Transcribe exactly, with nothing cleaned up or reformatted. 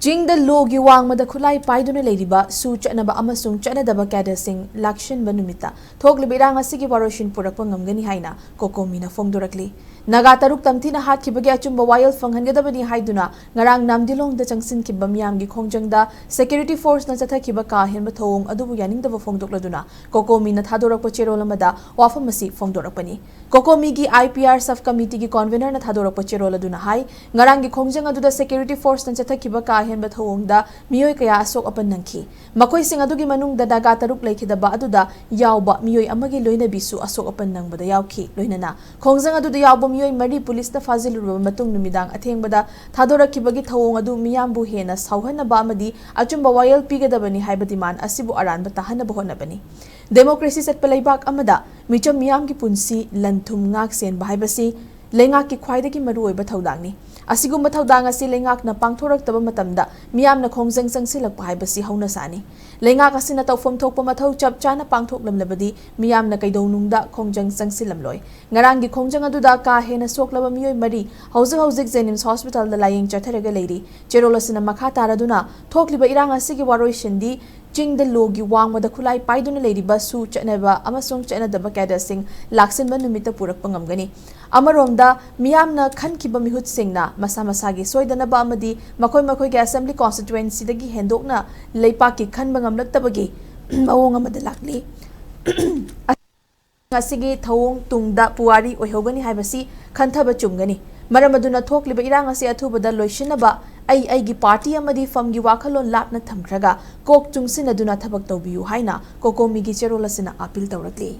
ꯆꯤꯡꯗ ꯂꯣꯒꯤ ꯋꯥꯡꯃꯗ ꯈꯨꯠꯂꯥꯏ ꯄꯥꯏꯗꯨꯅ ꯂꯩꯔꯤꯕ ꯁꯨ ꯆꯠꯅꯕ ꯑꯃꯁꯨꯡ ꯆꯠꯅꯗꯕ cadreꯁꯤꯡ ꯂꯥꯛꯁꯤꯟꯕ ꯅꯨꯃꯤꯠꯇ ꯊꯣꯛꯂꯤꯕ ꯏꯔꯥꯡ ꯑꯁꯤꯒꯤ ꯋꯥꯔꯣꯏꯁꯤꯟ ꯄꯨꯔꯛꯄ ꯉꯝꯒꯅꯤ ꯍꯥꯏꯅ ꯀꯣꯀꯣꯃꯤꯅ ꯐꯣꯡꯗꯣꯔꯛꯂꯤ꯫ ꯅꯥꯒꯥ ꯇꯔꯨꯛ ꯇꯝꯊꯤꯅ ꯍꯥꯠꯈꯤꯕꯒꯤ ꯑꯆꯨꯝꯕ ꯋꯥꯌꯦꯜ ꯐꯪꯍꯟꯒꯗꯕꯅꯤ ꯍꯥꯏꯗꯨꯅ ꯉꯔꯥꯡ ꯅꯥꯝꯗꯤꯂꯣꯡꯗ ꯆꯪꯁꯤꯟꯈꯤꯕ ꯃꯤꯌꯥꯝꯒꯤ ꯈꯣꯡꯖꯪꯗ security forceꯅ ꯆꯠꯊꯈꯤꯕ ꯀꯥ ꯍꯦꯟꯕ ꯊꯧꯑꯣꯡ ꯑꯗꯨꯕꯨ ꯌꯥꯅꯤꯡꯗꯕ ꯐꯣꯡꯗꯣꯛꯂꯗꯨꯅ ꯀꯣꯀꯣꯃꯤꯅ ꯊꯥꯗꯣꯔꯛꯄ ꯆꯦꯔꯣꯜ ꯑꯃꯗ ꯋꯥꯐꯝ ꯑꯁꯤ ꯐꯣꯡꯗꯣꯔꯛꯄꯅꯤ꯫ ꯀꯣꯀꯣꯃꯤꯒꯤ IPR sub committeeꯒꯤ convenerꯅ ꯊꯥꯗꯣꯔꯛꯄ ꯆꯦꯔꯣꯜ ꯑꯗꯨꯅ ꯍꯥꯏ, ꯉꯔꯥꯡꯒꯤ ꯈꯣꯡꯖꯪ ꯑꯗꯨꯗ security forceꯅ ꯆꯠꯊꯈꯤꯕ ꯀꯥ ꯍꯦꯟꯕ ꯊꯧꯑꯣꯡꯗ ꯃꯤꯑꯣꯏ ꯀꯌꯥ ꯑꯁꯣꯛ ꯑꯄꯟ ꯅꯪꯈꯤ꯫ ꯃꯈꯣꯏꯁꯤꯡ ꯑꯗꯨꯒꯤ ꯃꯅꯨꯡꯗ ꯅꯥꯒꯥ ꯇꯔꯨꯛ ꯂꯩꯈꯤꯗꯕ ꯑꯗꯨꯗ ꯌꯥꯎꯕ ꯃꯤꯑꯣꯏ ꯑꯃꯒꯤ ꯂꯣꯏꯅꯕꯤꯁꯨ ꯑꯁꯣꯛ ꯑꯄꯟ ꯅꯪꯕꯗ ꯌꯥꯎꯈꯤ꯫ ꯂꯣꯏꯅꯅ ꯈꯣꯡꯖꯪ ꯑꯗꯨꯗ ꯌꯥꯎꯕ ꯃꯤꯑꯣꯏ ꯃꯔꯤ ꯄꯨꯂꯤꯁꯅ ꯐꯥꯖꯤꯜꯂꯨꯔꯕ ꯃꯇꯨꯡ ꯅꯨꯃꯤꯗꯥꯡ ꯑꯊꯦꯡꯕꯗ ꯊꯥꯗꯣꯔꯛꯈꯤꯕꯒꯤ ꯊꯧꯑꯣꯡ ꯑꯗꯨ ꯃꯤꯌꯥꯝꯕꯨ ꯍꯦꯟꯅ ꯁꯥꯎꯍꯟꯅꯕ ꯑꯃꯗꯤ ꯑꯆꯨꯝꯕ ꯋꯥꯌꯦꯜ ꯄꯤꯒꯗꯕꯅꯤ ꯍꯥꯏꯕ demand ꯑꯁꯤꯕꯨ ꯑꯔꯥꯟꯕ ꯇꯥꯍꯟꯅꯕ ꯍꯣꯠꯅꯕꯅꯤ꯫ Democracy ꯆꯠꯄ ꯂꯩꯕꯥꯛ ꯑꯃꯗ ꯃꯤꯆꯝ ꯃꯤꯌꯥꯝꯒꯤ ꯄꯨꯟꯁꯤ ꯂꯟ ꯊꯨꯝ ꯉꯥꯛ ꯁꯦꯟꯕ ꯍꯥꯏꯕꯁꯤ ꯂꯩꯉꯥꯛꯀꯤ ꯈ꯭ꯋꯥꯏꯗꯒꯤ ꯃꯔꯨꯑꯣꯏꯕ ꯊꯧꯗꯥꯡꯅꯤ꯫ ꯑꯁꯤꯒꯨꯝꯕ ꯊꯧꯗꯥꯡ ꯑꯁꯤ ꯂꯩꯉꯥꯛꯅ ꯄꯥꯡꯊꯣꯔꯛꯇꯕ ꯃꯇꯝꯗ ꯃꯤꯌꯥꯝꯅ ꯈꯣꯡꯖꯪ ꯆꯪꯁꯤꯜꯂꯛꯄ ꯍꯥꯏꯕꯁꯤ ꯍꯧꯅꯁꯥꯅꯤ꯫ ꯂꯩꯉꯥꯛ ꯑꯁꯤꯅ ꯇꯧꯐꯝ ꯊꯣꯛꯄ ꯃꯊꯧ ꯆꯞ ꯆꯥꯅ ꯄꯥꯡꯊꯣꯛꯂꯝꯂꯕꯗꯤ ꯃꯤꯌꯥꯝꯅ ꯀꯩꯗꯧꯅꯨꯡꯗ ꯈꯣꯡꯖꯪ ꯆꯪꯁꯤꯜꯂꯝꯂꯣꯏ꯫ ꯉꯔꯥꯡꯒꯤ ꯈꯣꯡꯖꯪ ꯑꯗꯨꯗ ꯀꯥ ꯍꯦꯟꯅ ꯁꯣꯛꯂꯕ ꯃꯤꯑꯣꯏ ꯃꯔꯤ ꯍꯧꯖꯤꯛ ꯍꯧꯖꯤꯛ JNIMS hospitalꯗ ꯂꯥꯌꯦꯡ ꯆꯠꯊꯔꯒ ꯂꯩꯔꯤ꯫ ꯆꯦꯔꯣꯜ ꯑꯁꯤꯅ ꯃꯈꯥ ꯇꯥꯔꯗꯨꯅ ꯊꯣꯛꯂꯤꯕ ꯏꯔꯥꯡ ꯑꯁꯤꯒꯤ ꯋꯥꯔꯣꯏꯁꯤꯟꯗꯤ ꯆꯤꯡꯗ ꯂꯣꯒꯤ ꯋꯥꯡꯃꯗ ꯈꯨꯠꯂꯥꯏ ꯄꯥꯏꯗꯨꯅ ꯂꯩꯔꯤꯕ ꯁꯨ ꯆꯠꯅꯕ ꯑꯃꯁꯨꯡ ꯆꯠꯅꯗꯕ cadreꯁꯤꯡ ꯂꯥꯛꯁꯤꯟꯕ ꯅꯨꯃꯤꯠꯇ ꯄꯨꯔꯛꯄ ꯉꯝꯒꯅꯤ꯫ ꯑꯃꯔꯣꯝꯗ, ꯃꯤꯌꯥꯝꯅ ꯈꯟꯈꯤꯕ ꯃꯤꯍꯨꯠꯁꯤꯡꯅ ꯃꯁꯥ ꯃꯁꯥꯒꯤ ꯁꯣꯏꯗꯅꯕ ꯑꯃꯗꯤ ꯃꯈꯣꯏ ꯃꯈꯣꯏꯒꯤ assembly constituencyꯗꯒꯤ ꯍꯦꯟꯗꯣꯛꯅ ꯂꯩꯄꯥꯛꯀꯤ ꯈꯟꯕ ꯉꯝꯂꯛꯇꯕꯒꯤ ꯃꯑꯣꯡ ꯑꯃꯗ ꯂꯥꯛꯂꯤ꯫ ꯑꯁꯤꯒꯤ ꯊꯧꯑꯣꯡ ꯇꯨꯡꯗ ꯄꯨꯋꯥꯔꯤ ꯑꯣꯏꯍꯧꯒꯅꯤ ꯍꯥꯏꯕꯁꯤ ꯈꯟꯊꯕ ꯆꯨꯝꯒꯅꯤ꯫ ꯃꯔꯝ ꯑꯗꯨꯅ ꯊꯣꯛꯂꯤꯕ ꯏꯔꯥꯡ ꯑꯁꯤ ꯑꯊꯨꯕꯗ ꯂꯣꯏꯁꯤꯟꯅꯕ ꯑꯩ ꯑꯩꯒꯤ party ꯑꯃꯗꯤ ꯐꯝꯒꯤ ꯋꯥꯈꯜꯂꯣꯟ ꯂꯥꯞꯅ ꯊꯝꯈ꯭ꯔꯒ ꯀꯣꯛ ꯆꯨꯡꯁꯤꯟꯅꯗꯨꯅ ꯊꯕꯛ ꯇꯧꯕꯤꯌꯨ ꯍꯥꯏꯅ ꯀꯣꯀꯣꯃꯤꯒꯤ ꯆꯦꯔꯣꯜ ꯑꯁꯤꯅ appeal ꯇꯧꯔꯛꯂꯤ꯫